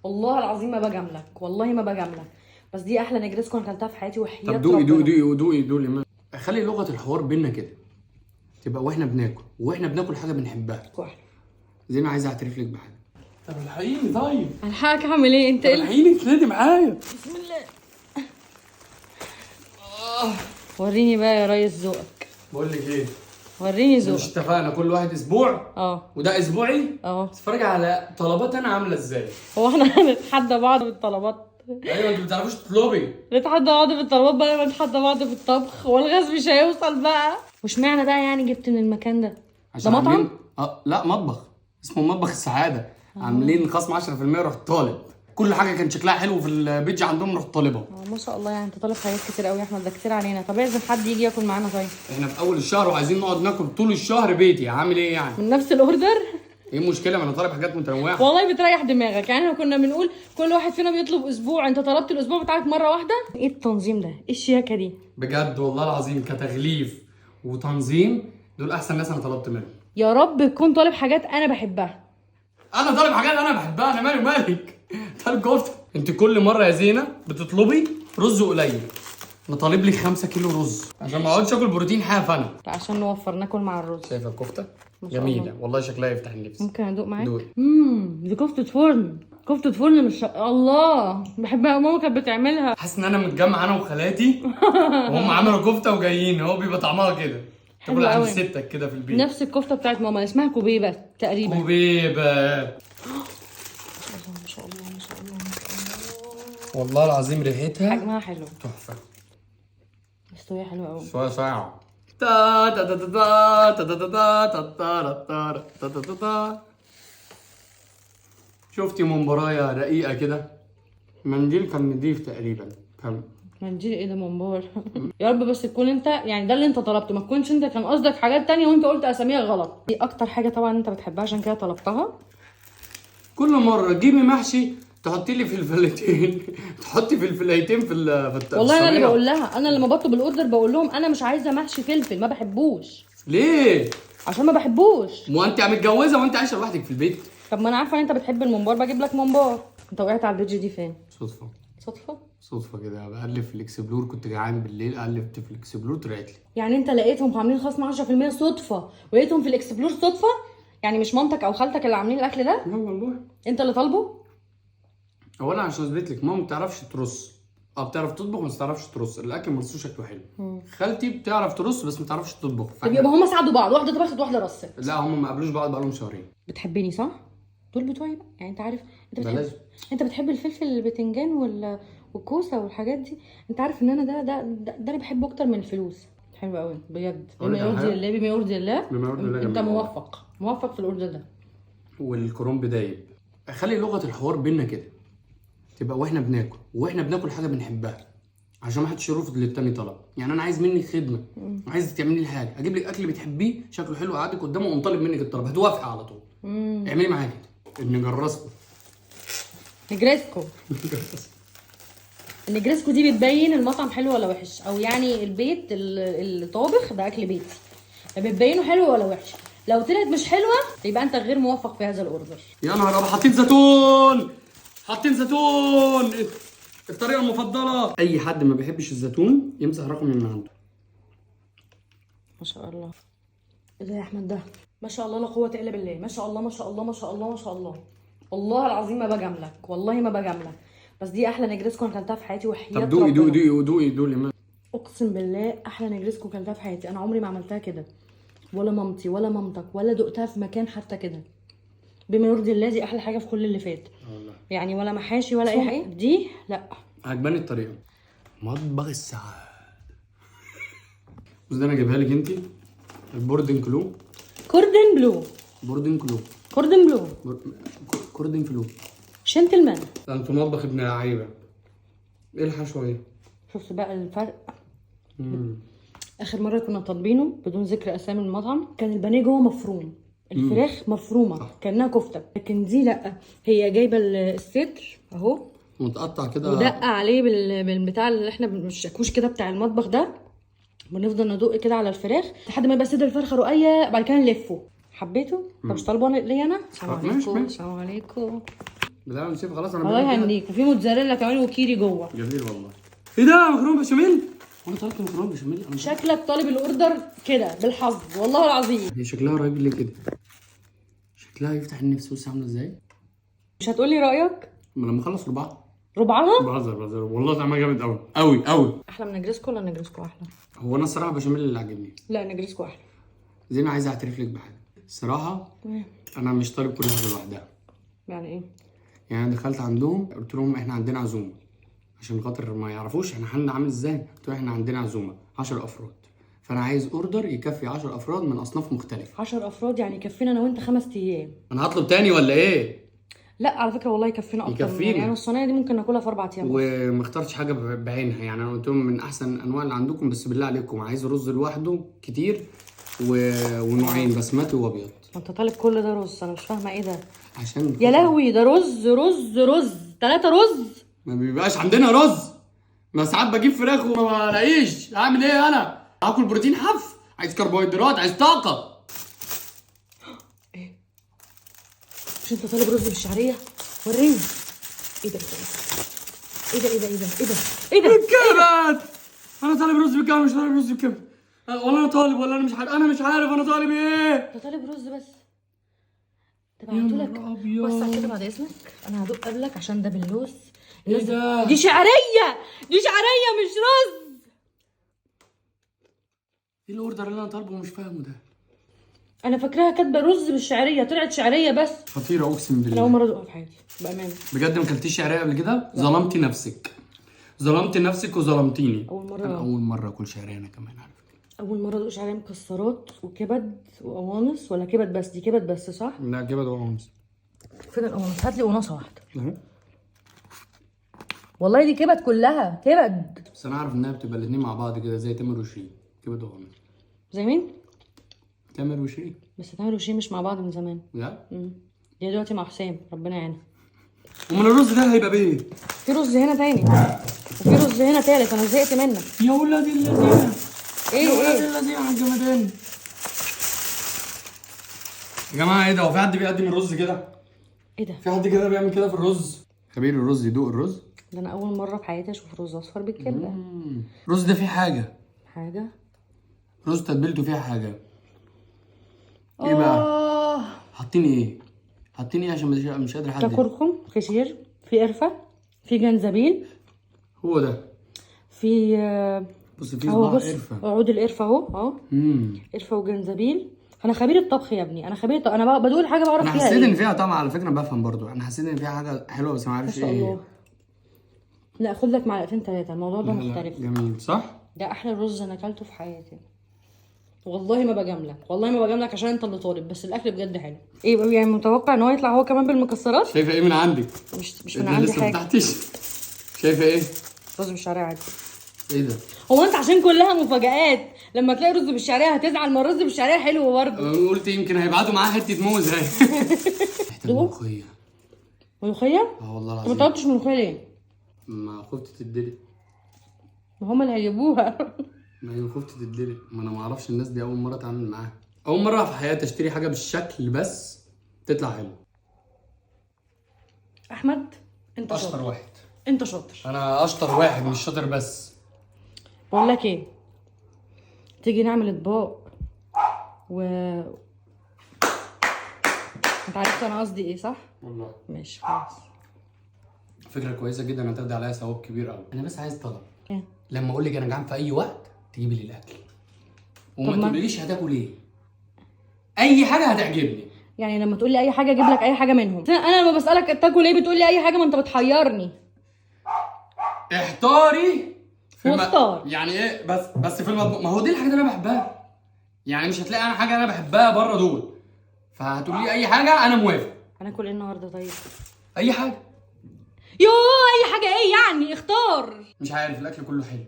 والله العظيم ما بجاملك، والله ما بجاملك، بس دي احلى نجرسكو انا اكلتها في حياتي وحياة طب دوقي ربنا. دوقي دوقي دوقي دوقي. خلي لغة الحوار بينا كده، تبقى واحنا بناكل، واحنا بناكل حاجة بنحبها. واحدة. زينة عايز اعترف لك بحاجة. طب الحقيني. طيب الحقك اعمل ايه؟ انت طب ايه؟ الحقيني، تنادي معايا. بسم الله. وريني بقى يا ريس ذوقك. بقول لك ايه، وريني مش ذوقك. اتفقنا كل واحد اسبوع؟ اه. وده اسبوعي. اه. اتفرج على طلبات انا عامله ازاي. هو احنا هنتحدى بعض بالطلبات؟ ايوه، انتوا ما بتعرفوش تطلبي. نتحدى بعض بالطلبات بقى، ما نتحدى بعض في الطبخ والغاز مش هيوصل بقى. واشمعنى بقى يعني جبت من المكان ده؟ عشان ده مطعم؟ عاملين- لا مطبخ، اسمه مطبخ السعادة. عاملين خصم 10%. رحت طالب كل حاجة كان شكلها حلو في ال page عندهم، رحت طالبها. ما شاء الله، يعني انت طالب حاجات كتير قوي يا احمد، ده كتير علينا. طب اعزم حد يجي ياكل معانا. طيب احنا في اول الشهر وعايزين نقعد ناكل طول الشهر بيتي، عامل ايه يعني؟ من نفس ال order؟ ايه المشكلة؟ ما انا طالب حاجات متنوعة. والله بتريح دماغك. يعني احنا كنا بنقول كل واحد فينا بيطلب اسبوع، انت طلبت الاسبوع بتاعك مرة واحدة. ايه التنظيم ده؟ ايه الشياكه دي؟ بجد والله العظيم كتغليف وتنظيم دول احسن ناس انا طلبت منهم. يا رب تكون طالب حاجات انا بحبها. انا طالب حاجات انا بحبها، انا مالي ومالك؟ طالب كفته. انت كل مرة يا زينة بتطلبي رز قليل، انا طالب لي 5 كيلو رز عشان ما اقعدش اكل بروتين حاف انا. عشان نوفر ناكل مع الرز. شايفه الكفتة؟ ما شاء جميلة الله. والله، شكلها يفتح النفس. ممكن ادوق معاك؟ دوقي. دي كفته فرن، كفته فرن مش الله، بحبها، ماما كانت بتعملها. حاسس ان انا متجمع انا وخالاتي وهم عملوا كفته وجايين، هو بيبقى طعمها كده. حلو تاكل عند قوي. ستك كده في البيت. نفس الكفتة بتاعت ماما، اسمها كوبيبه تقريبا. كوبيبه. ما شاء الله ما شاء الله ما شاء الله، والله العظيم ريحتها حجمها حلو، تحفة، مستوية حلوة قوي. شوية ساعة. تا تا تا تا تا تا تا تا تا تا تا تا تا تا. شفتي ممبرايه رقيقه كده، منديل كان نضيف تقريبا، كان منديل ايه ده؟ ممبار. يا رب بس تكون انت يعني ده اللي انت طلبته، ما تكونش انت كان قصدك حاجات تانية وانت قلت اساميها غلط. دي اكتر حاجة طبعا انت بتحبها عشان كده طلبتها. كل مرة تجيبي محشي تحطي لي فلفلتين، تحطي فلفليتين في ال والله انا اللي الصينية. بقول لها، انا لما بطلب ال order بقول لهم انا مش عايزه محشي فلفل، ما بحبوش. ليه؟ عشان ما بحبوش. ما انت متجوزة وانت عايشه لوحدك في البيت. طب ما انا عارفه ان انت بتحب الممبار، بجيب لك ممبار. انت وقعت على ال page دي فين؟ صدفة. صدفة؟ صدفة كده، بقلب في ال explore، كنت جعان بالليل، قلبت في ال explore طلعت لي. يعني انت لقيتهم عاملين خصم 10% صدفة، ولقيتهم في ال explore صدفة؟ يعني مش مامتك او خالتك اللي عاملين الاكل ده؟ لا والله. انت اللي طالبه؟ اولا عشان اثبت لك ماما ما بتعرفش ترص، بتعرف تطبخ بس ما بتعرفش ترص، الاكل مرصوص شكله حلو. خالتي بتعرف ترص بس ما بتعرفش تطبخ. طب يبقى هما ساعدوا بعض، واحدة طبخت واحدة رصت. لا هم ما قابلوش بعض بقالهم شهرين. بتحبني صح؟ دول بتوعي بقى، يعني انت عارف انت بتحب بلاش. انت بتحب الفلفل البتنجان والكوسه والحاجات دي، انت عارف ان انا ده انا بحبه اكتر من الفلوس. حلو قوي بجد. أقول بما لك على يرضي حاجة؟ الله، بما يرضي الله. بما يرضي الله انت جميل. موفق، موفق في ال order ده. والكرنب دايب. خلي لغة الحوار بينا كده، تبقى واحنا بناكل، واحنا بناكل حاجة بنحبها، عشان ما حدش يرفض للتاني طلب. يعني انا عايز منك خدمة، عايز تعملي لي حاجة، اجيب لك اكل بتحبيه شكله حلو، اقعدك قدامه واقوم طالب منك الطلب، هتوافقي على طول. اعملي معايا كده نجرسكم. نجرسكو. النجرسكو دي بتبين المطعم حلو ولا وحش، او يعني البيت الطابخ ده اكل بيتي، فبتبينه حلو ولا وحش. لو طلعت مش حلوة يبقى انت غير موفق في هذا ال order. يا نهار ابيض، حاطين زيتون، حاطين زيتون، الطريقة المفضلة. اي حد ما بيحبش الزيتون يمسح رقمي من عنده. ما شاء الله، ايه ده يا احمد ده؟ ما شاء الله لا قوة الا بالله، ما شاء الله ما شاء الله ما شاء الله ما شاء الله. والله العظيم ما بجاملك، والله ما بجاملك، بس دي احلى نجرسكو انا اكلتها في حياتي وحياة طب دوقي ربنا. دوقي دوقي دوقي دوقي. اقسم بالله احلى نجرسكو اكلتها في حياتي، انا عمري ما عملتها كده، ولا مامتي ولا مامتك ولا دقتها في مكان حتى كده. بما يرضي الله دي احلى حاجة في كل اللي فات. والله يعني ولا محاشي ولا اي حاجة دي لا. عجباني الطريقة. مطبخ السعادة. بص ده انا جايبها لك انت، البوردن كلو. كوردن بلو. بوردن كلو. كوردن بلو. كوردن فلو. شنتلمان. ده انتوا مطبخ ابن لعيبة. ايه الحشوه دي؟ شفت بقى الفرق؟ اخر مرة كنا طالبينه بدون ذكر اسامي المطعم، كان البانيه جوه مفروم، الفراخ مفرومه كانها كفته، لكن دي لا، هي جايبه الصدر اهو متقطع كده ودقة عليه بالبتاع اللي احنا الشاكوش كده بتاع المطبخ ده، بنفضل ندق كده على الفراخ لحد ما يبقى صدر الفرخه رقيق، بعد كده نلفه. حبيته؟ طب مش طالبه ليا انا؟ السلام طب ماشي، عليكم. ماشي. السلام عليكم. بالهنا والشفا. خلاص انا الله يهنيك. وفي موتزاريلا كمان وكيري جوه. جميل والله. ايه ده؟ مكرونه بشاميل؟ وانا طلبت مكرونه بشاميل؟ شكلك طالب ال order كده بالحظ والله العظيم. هي شكلها رهيب ليه كده؟ شكلها يفتح النفس. بص عامله ازاي. مش هتقولي رايك؟ ما لما اخلص ربعها. ربعها؟ بهزر بهزر والله، طعمها جامد قوي قوي قوي. احلى من نجرسكو ولا نجرسكو احلى؟ هو انا الصراحة بشاميل اللي عاجبني. لا نجرسكو احلى. زي ما عايز اعترف لك بحاجة الصراحة، انا مش طالب كل حاجة لوحدها. يعني ايه؟ يعني انا دخلت عندهم قلت لهم احنا عندنا عزومة، عشان خاطر ما يعرفوش احنا حالنا عامل ازاي. قلت لهم احنا عندنا عزومة 10 افراد، فانا عايز order يكفي 10 افراد من اصناف مختلفة. 10 افراد يعني يكفينا انا وانت 5 ايام. انا هطلب تاني ولا ايه؟ لا على فكرة والله يكفينا اكتر. يكفينا. يعني الصينية دي ممكن ناكلها في 4 ايام. وما اخترتش حاجة بعينها، يعني انا قلت لهم من احسن انواع اللي عندكم، بس بالله عليكم عايز رز لوحده كتير ونوعين بسمتي وابيض. انت طالب كل ده رز؟ انا مش فاهمه ايه ده. عشان يا لهوي ده رز رز رز، 3 رز. ما بيبقاش عندنا رز، ما ساعات بجيب فراخ وما بلاقيش. اعمل ايه انا؟ هاكل بروتين حف، عايز كربوهيدرات، عايز طاقة. ايه مش انت طالب رز بالشعريه؟ وريني. ايه ده ايه ده ايه ده ايه ده ايه ده ايه ده؟ بالكبد. انا طالب رز بالكبد، مش طالب رز بالكبد. ولا انا طالب ولا انا مش عارف، انا مش عارف انا طالب ايه. انت طالب رز بس. طب هاتولك وسع كده بعد اذنك، انا هدوق قبلك عشان ده باللوز. ايه ده؟ دي شعرية، دي شعرية مش رز. ايه ال order اللي انا طالبه ومش فاهمه ده؟ انا فاكراها كاتبه رز بالشعريه، طلعت شعرية بس. خطيرة اقسم بالله. انا اول مرة ادوقها في حياتي بامانه. بجد ما اكلتيش شعرية قبل كده؟ ظلمتي نفسك، ظلمتي نفسك وظلمتيني. اول مرة، انا اول مرة اكل شعرية انا كمان على فكرة. اول مرة ادوق شعرية مكسرات وكبد وقوانص. ولا كبد بس؟ دي كبد بس صح؟ لا كبد وقوانص. فين القوانص؟ هات لي قناصه واحدة. والله دي كبد كلها كبد. بس انا اعرف انها بتبقى الاثنين مع بعض كده زي تامر وشيرين، كبد وقوانص. زي مين؟ تامر وشيرين. بس تامر وشيرين مش مع بعض من زمان. لا دي دلوقتي مع حسام، ربنا يعينها. ومن الرز ده هيبقى بايه؟ في رز هنا تاني وفي رز هنا تالت، انا زهقت منك. يا ولاد اللذينه. ايه يا ولاد ايه اللذينه على الجمدان. يا جماعة ايه ده؟ هو في حد بيقدم الرز كده؟ ايه ده؟ في حد كده بيعمل كده في الرز؟ خبير الرز يدوق الرز. ده انا اول مرة في حياتي اشوف رز اصفر بالكبده. الرز ده فيه حاجة. حاجة؟ رز تتبيلته فيها حاجة. ايه بقى؟ حاطين ايه؟ حاطين ايه عشان مش قادر احدد؟ ده كركم كتير، في قرفه، في جنزبيل. هو ده. في بص في صباع قرفه. عود القرفه اهو اهو. قرفه وجنزبيل. انا خبير الطبخ يا ابني، انا خبير الطبخ. انا بدور حاجة بعرف انا فيها. حسيت إيه؟ ان فيها طعم على فكرة، بفهم برضو. انا حسيت ان فيها حاجة حلوة بس ما عارفش ايه. لا خد لك معلقتين 3، الموضوع ده مختلف. جميل صح؟ ده احلى رز انا اكلته في حياتي والله. ما بجاملك، والله ما بجاملك عشان انت اللي طالب، بس الاكل بجد حلو. ايه يعني متوقع ان هو يطلع هو كمان بالمكسرات؟ شايفه ايه من عندك؟ مش من عندي لسه حاجة. ما فتحتش. شايفه ايه؟ رز بالشعريه عادي. ايه ده؟ هو انت عشان كلها مفاجآت لما تلاقي رز بالشعريه هتزعل؟ ما الرز بالشعريه حلو برضه. قلت يمكن هيبعتوا معاه حتة موز. محتاج ملوخية. ملوخية؟ اه والله انت العظيم. ما طلبتش ملوخية ليه؟ ما خفت تدلق. ما هما اللي هيجيبوها. ما هي خفت تدلق، ما انا ما اعرفش الناس دي، اول مرة اتعامل معاها، اول مرة في حياتي اشتري حاجة بالشكل بس تطلع حلو. احمد انت اشطر شاطر واحد. انت شاطر. انا اشطر واحد مش شاطر بس. بقول لك ايه، تيجي نعمل اطباق و انت عرفت انا قصدي ايه صح؟ والله ماشي خلاص. فكرة كويسة جدا، هتاخدي عليها ثواب كبير قوي. انا بس عايز طلب. ايه؟ لما اقول لك انا جعان في اي وقت تجيبي لي الاكل، وما طب ما- تقوليليش هتاكل ايه، اي حاجة هتعجبني. يعني لما تقول لي اي حاجة اجيب لك اي حاجة منهم. انا لما بسالك تاكل ايه بتقول لي اي حاجة، ما انت بتحيرني. احتاري في واختار. يعني ايه بس في المطبخ، ما هو دي الحاجات اللي انا بحبها. يعني مش هتلاقي انا حاجة انا بحبها بره دول، فهتقولي لي اي حاجة انا موافق. هناكل ايه النهارده طيب؟ اي حاجة. يوه اي حاجة ايه يعني؟ اختار. مش عارف، الاكل كله حلو.